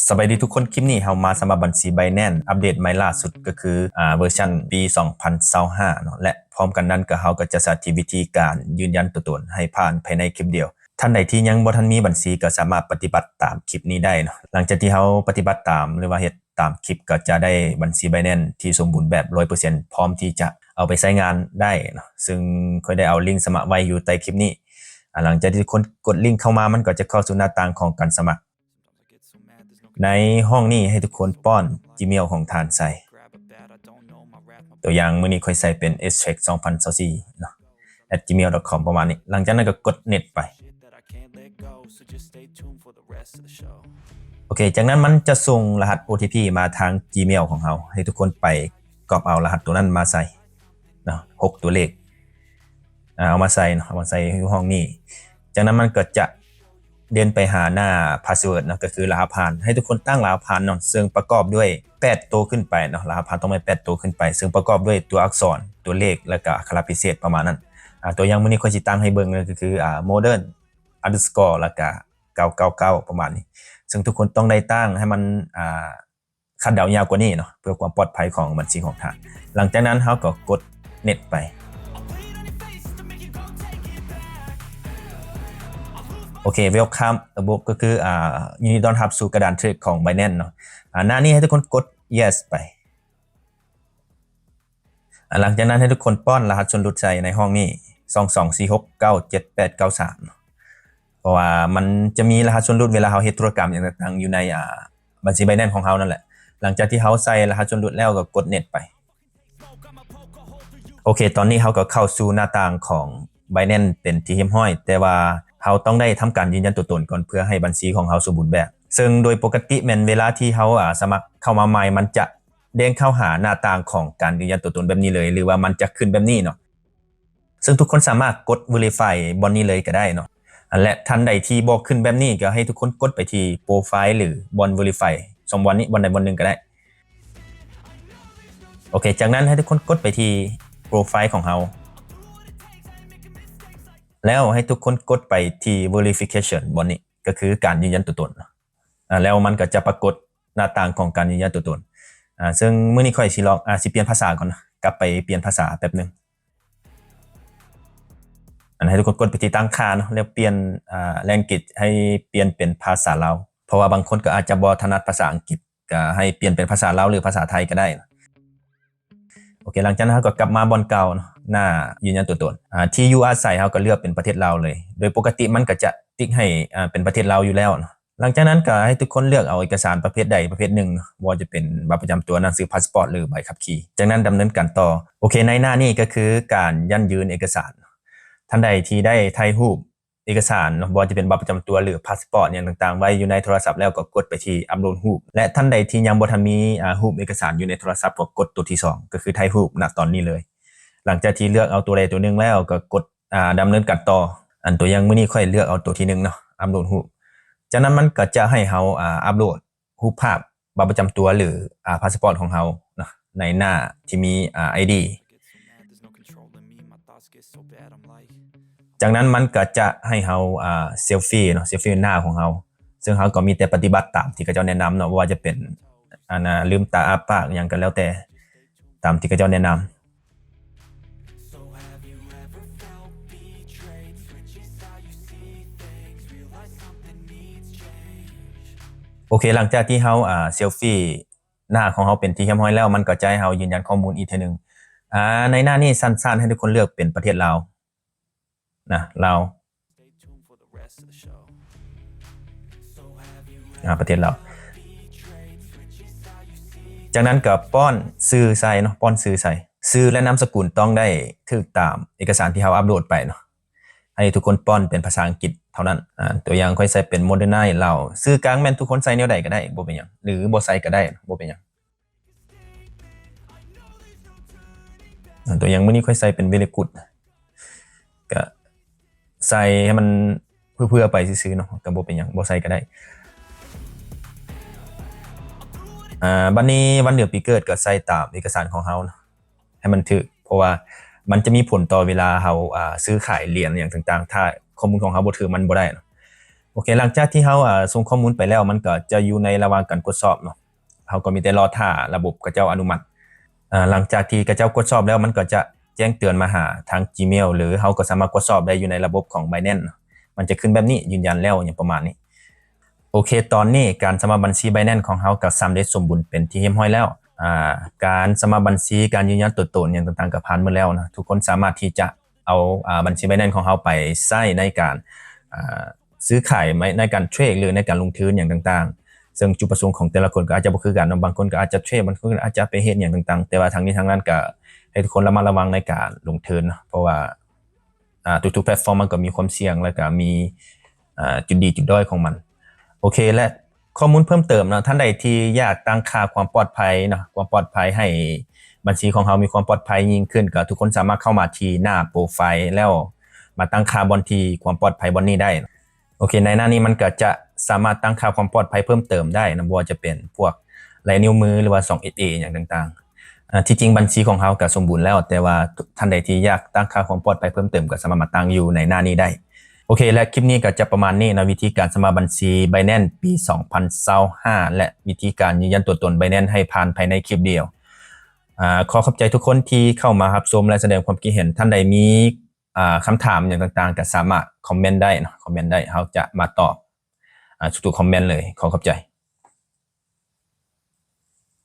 ສະບາຍດີທຸກຄົນ, ຄລິບນີ້ເຮົາມາສະໝັກບັນຊີ Binance ອັບເດດໃໝ່ລ່າສຸດ ກໍຄື ອາ ເວີຊັນປີສອງພັນຊາວຫ້າເນາະ ແລະ ພ້ອມກັນນັ້ນກໍເຮົາກໍຈະສາທິດວິທີການຢືນຢັນຕົວຕົນໃຫ້ຜ່ານພາຍໃນຄລິບດຽວ. ທ່ານໃດທີ່ຍັງບໍ່ທັນມີບັນຊີກໍສາມາດປະຕິບັດຕາມຄລິບນີ້ໄດ້ເນາະ. ຫຼັງຈາກທີ່ເຮົາປະຕິບັດຕາມ ຫຼືວ່າເຮັດຕາມຄລິບ ກໍຈະໄດ້ບັນຊີ Binance ທີ່ສົມບູນແບບຮ້ອຍເປີເຊັນ ພ້ອມທີ່ຈະເອົາໄປໃຊ້ງານໄດ້ເນາະ, ຊຶ່ງຂ້ອຍໄດ້ເອົາລິງສະໝັກໄວ້ຢູ່ໃຕ້ຄລິບນີ້. ອາ ຫຼັງຈາກທີ່ຄົນກົດລິງເຂົ້າມາ ມັນກໍຈະເຂົ້າສູ່ໜ້າຕ່າງຂອງການສະໝັກ. ໃນຫ້ອງນີ້ໃຫ້ທຸກຄົນປ້ອນ Gmail ຂອງທ່ານໃສ່. ຕົວຢ່າງມື້ນີ້ຂ້ອຍໃສ່ເປັນ S Check ສອງພັນຊາວສີ່ເນາະ at gmail dot com ປະມານນີ້. ຫຼັງຈາກນັ້ນກໍກົດ Next ໄປ. ໂອເຄ, ຈາກນັ້ນມັນຈະສົ່ງລະຫັດ ໂອທີພີ ມາທາງ Gmail ຂອງເຮົາ, ໃຫ້ທຸກຄົນໄປກອບເອົາລະຫັດຕົວນັ້ນມາໃສ່ເນາະ, ຫົກຕົວເລກ. ອາ ເອົາມາໃສ່ເນາະ, ເອົາມາໃສ່ຢູ່ຫ້ອງນີ້. ຈາກນັ້ນມັນກໍຈະເດ້ນໄປຫາໜ້າ password ເນາະ, ກໍຄືລະຫັດຜ່ານ. ໃຫ້ທຸກຄົນຕັ້ງລະຫັດຜ່ານເນາະ, ເຊິ່ງປະກອບດ້ວຍແປດໂຕຂຶ້ນໄປເນາະ, ລະຫັດຜ່ານຕ້ອງແມ່ນແປດໂຕຂຶ້ນໄປ, ເຊິ່ງປະກອບດ້ວຍຕົວອັກສອນ, ຕົວເລກ ແລ້ວກໍອັກຂະລະພິເສດປະມານນັ້ນ. ອາ ຕົວຢ່າງມື້ນີ້ຂ້ອຍຊິຕັ້ງໃຫ້ເບິ່ງ ກໍຄື ອາ modern underscore ແລ້ວກໍເກົ້າເກົ້າເກົ້າ ປະມານນີ້, ເຊິ່ງທຸກຄົນຕ້ອງໄດ້ຕັ້ງໃຫ້ມັນ ອາ ຄາດເດົາຍາກກວ່ານີ້ເນາະ ເພື່ອຄວາມປອດໄພຂອງບັນຊີຂອງທ່ານ. ຫຼັງຈາກນັ້ນເຮົາກໍກົດ Next ໄປ. ໂອເຄ, Welcome aboard ກໍຄື ອາ ຍິນດີຕ້ອນຮັບສູ່ກະດານເທຣດຂອງ Binance ເນາະ. ອາ ໜ້ານີ້ໃຫ້ທຸກຄົນກົດ Yes ໄປ. ອາ ຫຼັງຈາກນັ້ນໃຫ້ທຸກຄົນປ້ອນລະຫັດສ່ວນຫຼຸດໃສ່ໃນຫ້ອງນີ້ ສອງສອງສີ່ຫົກເກົ້າເຈັດແປດເກົ້າສາມ ເນາະ, ເພາະວ່າມັນຈະມີລະຫັດສ່ວນຫຼຸດເວລາເຮົາເຮັດທຸລະກຳຫຍັງຕ່າງໆຢູ່ໃນ ອາ ບັນຊີ Binance ຂອງເຮົານັ້ນແຫຼະ. ຫຼັງຈາກທີ່ເຮົາໃສ່ລະຫັດສ່ວນຫຼຸດແລ້ວກໍກົດ Next ໄປ. ໂອເຄ, ຕອນນີ້ເຮົາກໍເຂົ້າສູ່ໜ້າຕ່າງຂອງ Binance ເປັນທີ່ຮຽບຮ້ອຍ, ແຕ່ວ່າເຮົາຕ້ອງໄດ້ທຳການຢືນຢັນຕົວຕົນກ່ອນ ເພື່ອໃຫ້ບັນຊີຂອງເຮົາສົມບູນແບບ, ເຊິ່ງໂດຍປົກກະຕິແມ່ນເວລາທີ່ເຮົາ ອາ ສະໝັກເຂົ້າມາໃໝ່ ມັນຈະ ເດ້ງເຂົ້າຫາໜ້າຕ່າງຂອງການຢືນຢັນຕົວຕົນແບບນີ້ເລີຍ ຫຼືວ່າມັນຈະຂຶ້ນແບບນີ້ເນາະ, ເຊິ່ງທຸກຄົນສາມາດກົດ Verify ບ່ອນນີ້ເລີຍກໍໄດ້ເນາະ. ອັນ ແລະ ທ່ານໃດທີ່ບໍ່ຂຶ້ນແບບນີ້ ກໍໃຫ້ທຸກຄົນກົດໄປທີ່ Profile ຫຼື ບ່ອນ Verify ສອງບ່ອນນີ້ ບ່ອນໃດບ່ອນໜຶ່ງກໍໄດ້. ໂອເຄ, ຈາກນັ້ນໃຫ້ທຸກຄົນກົດໄປທີ່ Profile ຂອງເຮົາ ແລ້ວໃຫ້ທຸກຄົນກົດໄປທີ່ Verification ບ່ອນນີ້ ກໍຄືການຢືນຢັນຕົວຕົນ. ອາ ແລ້ວມັນກໍຈະປາກົດໜ້າຕ່າງຂອງການຢືນຢັນຕົວຕົນ. ອາ ເຊິ່ງມື້ນີ້ຂ້ອຍຊິລອງ ອາ ຊິປ່ຽນພາສາກ່ອນນະ, ກັບໄປປ່ຽນພາສາແປັບໜຶ່ງ. ອັນ ໃຫ້ທຸກຄົນກົດໄປທີ່ຕັ້ງຄ່າເນາະ, ແລ້ວປ່ຽນ ອາ language ໃຫ້ປ່ຽນເປັນພາສາລາວ, ເພາະວ່າບາງຄົນກໍອາດຈະບໍ່ຖະໜັດພາສາອັງກິດ, ກໍໃຫ້ປ່ຽນເປັນພາສາລາວ ຫຼື ພາສາໄທກໍໄດ້. ໂອເຄ, ຫຼັງຈາກນັ້ນເຮົາກໍກັບມາບ່ອນເກົ່າເນາະ, ໜ້າຢືນຢັນຕົວຕົນ. ອາ ທີ່ຢູ່ອາໄສເຮົາກໍເລືອກເປັນປະເທດລາວເລີຍ. ໂດຍປົກກະຕິມັນກໍຈະຕິກໃຫ້ ອາ ເປັນປະເທດລາວຢູ່ແລ້ວເນາະ. ຫຼັງຈາກນັ້ນກໍໃຫ້ທຸກຄົນເລືອກເອົາເອກະສານປະເພດໃດປະເພດໜຶ່ງເນາະ, ບໍ່ວ່າຈະເປັນບັດປະຈຳຕົວ, ໜັງສືພາສປອດ ຫຼື ໃບຂັບຂີ່. ຈາກນັ້ນດຳເນີນການຕໍ່. ໂອເຄ, ໃນໜ້ານີ້ກໍຄືການຢັ້ງຢືນເອກະສານ. ທ່ານໃດທີ່ໄດ້ຖ່າຍຮູບ ເອກະສານເນາະ, ບໍ່ວ່າຈະເປັນບັດປະຈຳຕົວ ຫຼື ພາສປອດຫຍັງຕ່າງໆ ໄວ້ຢູ່ໃນໂທລະສັບແລ້ວ ກໍກົດໄປທີ່ອັບໂຫຼດຮູບ ແລະ ທ່ານໃດທີ່ຍັງບໍ່ທັນມີ ອາ ຮູບເອກະສານຢູ່ໃນໂທລະສັບ ກໍກົດຕົວທີສອງ ກໍຄືຖ່າຍຮູບນະຕອນນີ້ເລີຍ. ຫຼັງຈາກທີ່ເລືອກເອົາຕົວໃດຕົວໜຶ່ງແລ້ວ ກໍກົດ ອາ ດຳເນີນການຕໍ່. ອັນ ຕົວຢ່າງມື້ນີ້ຂ້ອຍເລືອກເອົາຕົວທີໜຶ່ງເນາະ, ອັບໂຫຼດຮູບ. ຈາກນັ້ນມັນກໍຈະໃຫ້ເຮົາ ອາ ອັບໂຫຼດ ຮູບພາບບັດປະຈຳຕົວ ຫຼື ອາ ພາສປອດຂອງເຮົາເນາະ ໃນໜ້າທີ່ມີ ອາ ໄອດີ. ຈາກນັ້ນມັນກໍຈະໃຫ້ເຮົາ ອາ ເຊລຟີເນາະ, ເຊລຟີໜ້າຂອງເຮົາ, ເຊິ່ງເຮົາກໍມີແຕ່ປະຕິບັດຕາມທີ່ເຂົາເຈົ້າແນະນຳເນາະ, ບໍ່ວ່າຈະເປັນ ອັນ ອາ ລືມຕາອ້າປາກຫຍັງກໍແລ້ວແຕ່ ຕາມທີ່ເຂົາເຈົ້າແນະນຳ. ໂອເຄ, ຫຼັງຈາກທີ່ເຮົາ ອາ ເຊລຟີໜ້າຂອງເຮົາເປັນທີ່ຮຽບຮ້ອຍແລ້ວ, ມັນກໍຈະໃຫ້ເຮົາຢືນຢັນຂໍ້ມູນອີກເທື່ອໜຶ່ງ. ອາ ໃນໜ້ານີ້ສັ້ນໆ ໃຫ້ທຸກຄົນເລືອກເປັນປະເທດລາວນະ, ລາວ. ອາ ປະເທດລາວ. ຈາກນັ້ນກໍປ້ອນຊື່ໃສ່ເນາະ, ປ້ອນຊື່ໃສ່. ຊື່ ແລະ ນາມສະກຸນຕ້ອງໄດ້ຖືກຕາມເອກະສານທີ່ເຮົາອັບໂຫຼດໄປເນາະ. ໃຫ້ທຸກຄົນປ້ອນເປັນພາສາອັງກິດເທົ່ານັ້ນ. ອາ ຕົວຢ່າງຂ້ອຍໃສ່ເປັນ Modernite ລາວ. ຊື່ກາງແມ່ນທຸກຄົນໃສ່ແນວໃດກໍໄດ້, ບໍ່ເປັນຫຍັງ, ຫຼື ບໍ່ໃສ່ກໍໄດ້, ບໍ່ເປັນຫຍັງ. ອາ ຕົວຢ່າງມື້ນີ້ຂ້ອຍໃສ່ເປັນ Very Good ກະໃສ່ໃຫ້ມັນເພື່ອໆໄປຊື່ໆເນາະ, ກະບໍ່ເປັນຫຍັງ, ບໍ່ໃສ່ກະໄດ້. ອາ ບັດນີ້ວັນເດືອນປີເກີດກະໃສ່ຕາມເອກະສານຂອງເຮົາເນາະ, ໃຫ້ມັນຖືກ, ເພາະວ່າມັນຈະມີຜົນຕໍ່ເວລາເຮົາ ອາ ຊື້ຂາຍຫຼຽນຫຍັງຕ່າງໆ, ຖ້າຂໍ້ມູນຂອງເຮົາບໍ່ຖືກ ມັນບໍ່ໄດ້ເນາະ. ໂອເຄ ຫຼັງຈາກທີ່ເຮົາ ອາ ສົ່ງຂໍ້ມູນໄປແລ້ວ ມັນກໍຈະຢູ່ໃນລະຫວ່າງການກວດສອບເນາະ. ເຮົາກໍມີແຕ່ລໍຖ້າລະບົບເຂົາເຈົ້າອະນຸມັດ. ອາ ຫຼັງຈາກທີ່ເຂົາເຈົ້າກວດສອບແລ້ວ ມັນກໍຈະແຈ້ງເຕືອນມາຫາທາງ Gmail ຫຼືເຮົາກໍສາມາດກວດສອບໄດ້ຢູ່ໃນລະບົບຂອງ Binance ເນາະ. ມັນຈະຂຶ້ນແບບນີ້ ຢືນຢັນແລ້ວ ຫຍັງປະມານນີ້. ໂອເຄ ຕອນນີ້ການສະໝັກບັນຊີ Binance ຂອງເຮົາກໍສຳເລັດສົມບູນເປັນທີ່ຮຽບຮ້ອຍແລ້ວ. ອາ ການສະໝັກບັນຊີ ການຢືນຢັນຕົວຕົນຫຍັງຕ່າງໆ ກໍຜ່ານໝົດແລ້ວນະ. ທຸກຄົນສາມາດທີ່ຈະເອົາ ອາ ບັນຊີ Binance ຂອງເຮົາໄປໃຊ້ໃນການ ອາ ຊື້ຂາຍ ໃນການເທຣດ ຫຼືໃນການລົງທຶນຫຍັງຕ່າງໆ. ເຊິ່ງຈຸດປະສົງຂອງແຕ່ລະຄົນກໍອາດຈະບໍ່ຄືກັນເນາະ. ບາງຄົນກໍອາດຈະເທຣດ ບາງຄົນກໍອາດຈະໄປເຮັດຫຍັງຕ່າງໆ. ແຕ່ວ່າທັງນີ້ທັງນັ້ນກໍໃຫ້ທຸກຄົນລະມັດລະວັງໃນການລົງທຶນເນາະ ເພາະວ່າ ອາ ທຸກໆແພລດຟອມມັນກໍມີຄວາມສ່ຽງ ແລ້ວກໍມີ ອາ ຈຸດດີຈຸດດ້ອຍຂອງມັນ. ໂອເຄ ແລະ ຂໍ້ມູນເພີ່ມເຕີມເນາະ, ທ່ານໃດທີ່ຢາກຕັ້ງຄ່າຄວາມປອດໄພເນາະ, ຄວາມປອດໄພໃຫ້ບັນຊີຂອງເຮົາມີຄວາມປອດໄພຍິ່ງຂຶ້ນ, ກໍທຸກຄົນສາມາດເຂົ້າມາທີ່ໜ້າໂປຣໄຟ ແລ້ວມາຕັ້ງຄ່າບ່ອນທີ່ຄວາມປອດໄພບ່ອນນີ້ໄດ້. ໂອເຄ ໃນໜ້ານີ້ມັນກໍຈະສາມາດຕັ້ງຄ່າຄວາມປອດໄພເພີ່ມເຕີມໄດ້ນະ, ບໍ່ວ່າຈະເປັນພວກລາຍນິ້ວມື ຫຼືວ່າສອງເອັຟເອ ຫຍັງຕ່າງໆ. ອາ ທີ່ຈິງບັນຊີຂອງເຮົາກໍສົມບູນແລ້ວ, ແຕ່ວ່າທ່ານໃດທີ່ຢາກຕັ້ງຄ່າຄວາມປອດໄພເພີ່ມເຕີມ ກໍສາມາດມາຕັ້ງຢູ່ໃນໜ້ານີ້ໄດ້. ໂອເຄ ແລະ ຄລິບນີ້ກໍຈະປະມານນີ້ນະ, ວິທີການສະໝັກບັນຊີ Binance ປີສອງພັນຊາວຫ້າ ແລະ ວິທີການຢືນຢັນຕົວຕົນ Binance ໃຫ້ຜ່ານພາຍໃນຄລິບດຽວ. ອາ ຂໍຂອບໃຈທຸກຄົນທີ່ເຂົ້າມາຮັບຊົມ ແລະ ສະແດງຄວາມຄິດເຫັນ. ທ່ານໃດມີ ອາ ຄຳຖາມຫຍັງຕ່າງໆ ກໍສາມາດຄອມເມັນໄດ້ເນາະ, ຄອມເມັນໄດ້, ເຮົາຈະມາຕອບ ອາ ທຸກໆຄອມເມັນເລີຍ. ຂໍຂອບໃຈ.